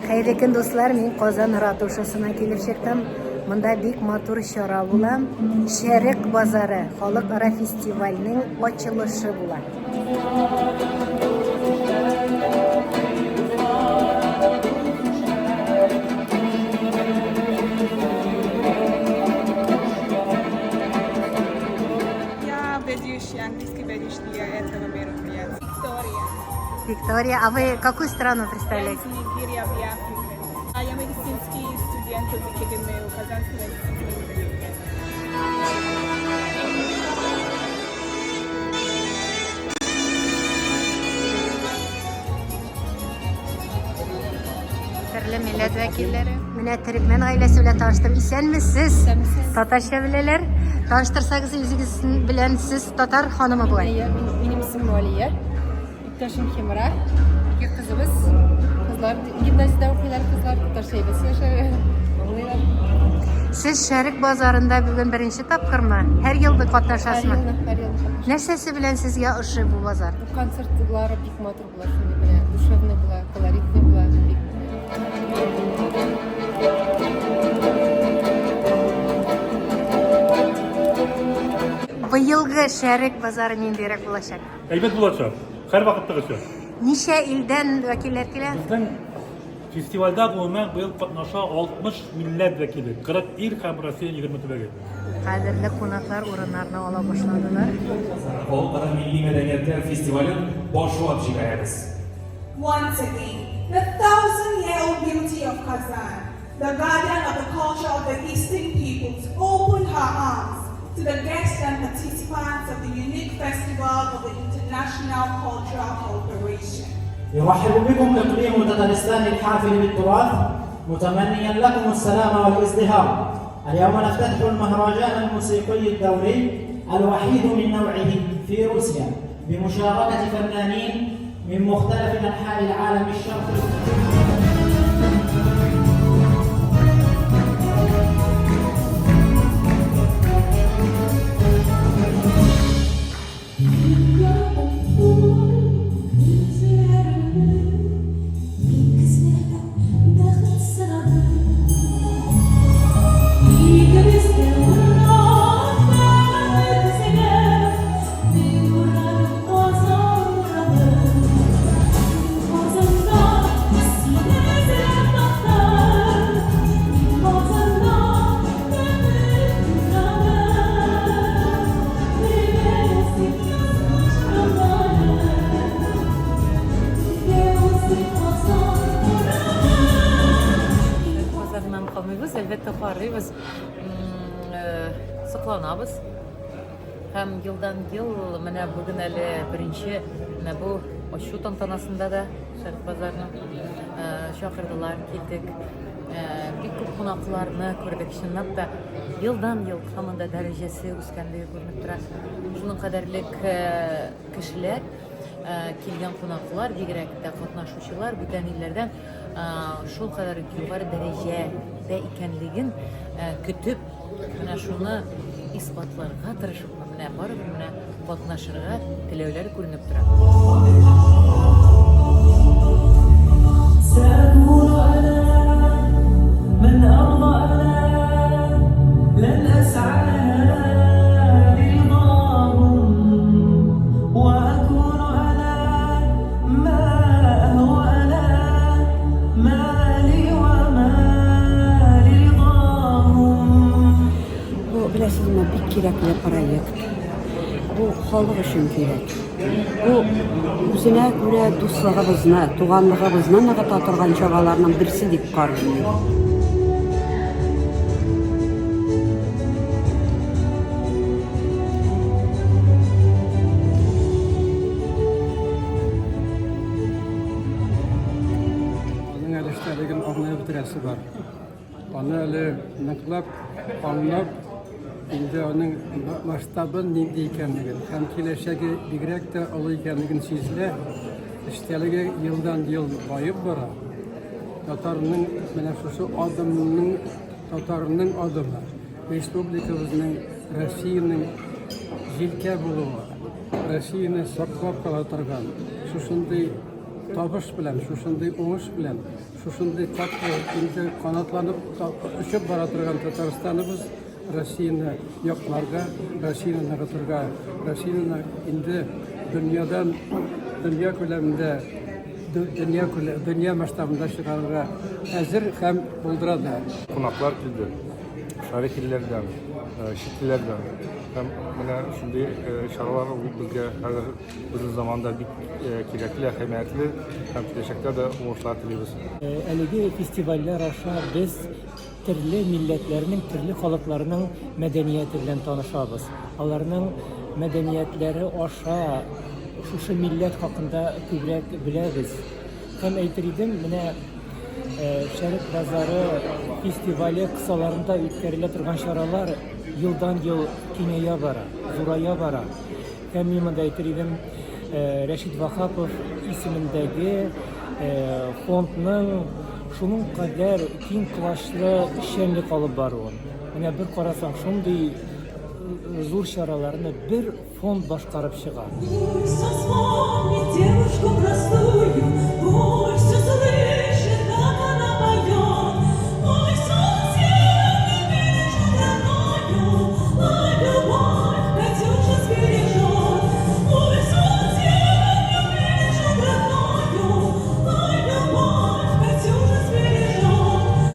Хәерле көн, дуслар! Мин Казан ратушасына килеп чыктым. Монда бик матур чара була. Шәрык базары халыкара фестивальнең ачылышы була. Я ведущий, английский ведущий для этого мероприятия. Виктория. Виктория, а вы какую страну представляете? Я из Нигерии, я Африка. А я медицинский студент в КГМУ, Казанский медицинский университет. Төрле милләт вәкилләре. Менә төрекмән гаиләсе белән таныштым. Исәнмесез. Татарча беләләр. Таныштырсагыз үзегез белән сез татар ханымы бугай. Әйе, минем исемем Валия. Иптәшем Химра. Ике кызыбыз. Кызлар гимназиядә укыйлар, кызлар татарча әйбәт сөйләшә, аңлыйлар. Сез Шәрык базарында бүген беренче тапкырмы? Һәр елны катнашасызмы? Һәр елны, һәр елны катнашам. Нәрсәсе белән сезгә ошый бу базар? Бу концертлары бик матур була, шундый менә душевный була, колоритный була, бик. Быелгы Шәрык базары ниндирәк булачак? Әйбәт булачак. Һәрвакыттагыча. Ничә илдән вәкилләр килә? Безнең фестивальдә гомумән быел катнаша 60 милләт вәкиле, 40 ил һәм Россия 20 төбәге. Кадерле кунаклар урыннарны ала башладылар. Халыкара милли мәдәниятләр фестивален башлап җибәрәбез. Once again, the thousand-year-old beauty of Kazan, the guardian of the culture of the Eastern peoples, opened her arms to the guests and participants of the unique festival of the International Cultural Cooperation. يرحب بكم إقليم تتارستان الحافل بالتراث متمنيا لكم السلام والازدهار. اليوم نفتتح المهرجان الموسيقي الدولي الوحيد من نوعه في روسيا بمشاركة فنانين من مختلف أنحاء العالم الشرقي. Базарыннан калмыйбыз, әлбәттә, карыйбыз, сокланабыз. Һәм елдан-ел менә бүген әле беренче менә бу ачу тантанасында да Шәрык базарының чакырдылар, килдек. Бик күп кунакларны күрдек. Чынлап та елдан-ел һаман да дәрәҗәсе үскәнлеге күренеп тора. Шуның кадәрлек кешеләр килгән кунаклар, бигрәк тә катнашучылар бүтән илләрдән шул кадәр югары дәрәҗәдә икәнлеген көтеп, менә шуны исбатларга тырышып, менә барыбер менә катнашырга теләүләре күренеп тора. Бу, беләсезме, бик кирәкле проект. Бу халык өчен кирәк. Бу үзенә күрә дуслыгыбызны, туганлыгыбызны ныгыта торган чараларның берсе дип карыйм мин. Аның әле эчтәлеген аңлап бетерәсе бар. Аны әле ныклап аңлап, инде аның масштабын нинди икәнлеген һәм киләчәге бигрәк тә олы икәнлеген сизелә. Эчтәлеге елдан-ел баеп бара. Татарның менә шушы адымның, татарның адымы, республикабызның, Россиянең җилкә булуы, Россияне саклап кала торган шушындый. табыш белән, шушындый уңыш белән, шушындый катлы инде канатланып очып бара торган Татарстаныбыз Россияне якларга, Россияне ныгытырга, Россияне инде дөньядан, дөнья күләмендә, дөнья дөнья масштабында чыгарырга әзер һәм булдыра да. Кунаклар килде. Шәрык илләрдән, чит илләрдән. Һәм менә шундый чаралар ул безгә хәзер безнең заманда бик кирәкле, әһәмиятле һәм киләчәктә дә уңышлар телибез. Әлеге фестивальләр аша без төрле милләтләрнең, төрле халыкларның мәдәнияте белән танышабыз. Аларның мәдәниятләре аша шушы милләт хакында күбрәк беләбез. Һәм әйтер идем, менә Шәрык базары фестивале кысаларында үткәрелә торган чаралар елдан-ел киңәя бара, зурая бара. Һәм мин монда әйтер идем, Рәшит Ваһапов исемендәге фондның шуның кадәр киң колачлы эшчәнлек алып баруын. Менә бер карасаң, шундый зур чараларны бер фонд башкарып чыга. Пусть он вспомнит девушку простую, пусть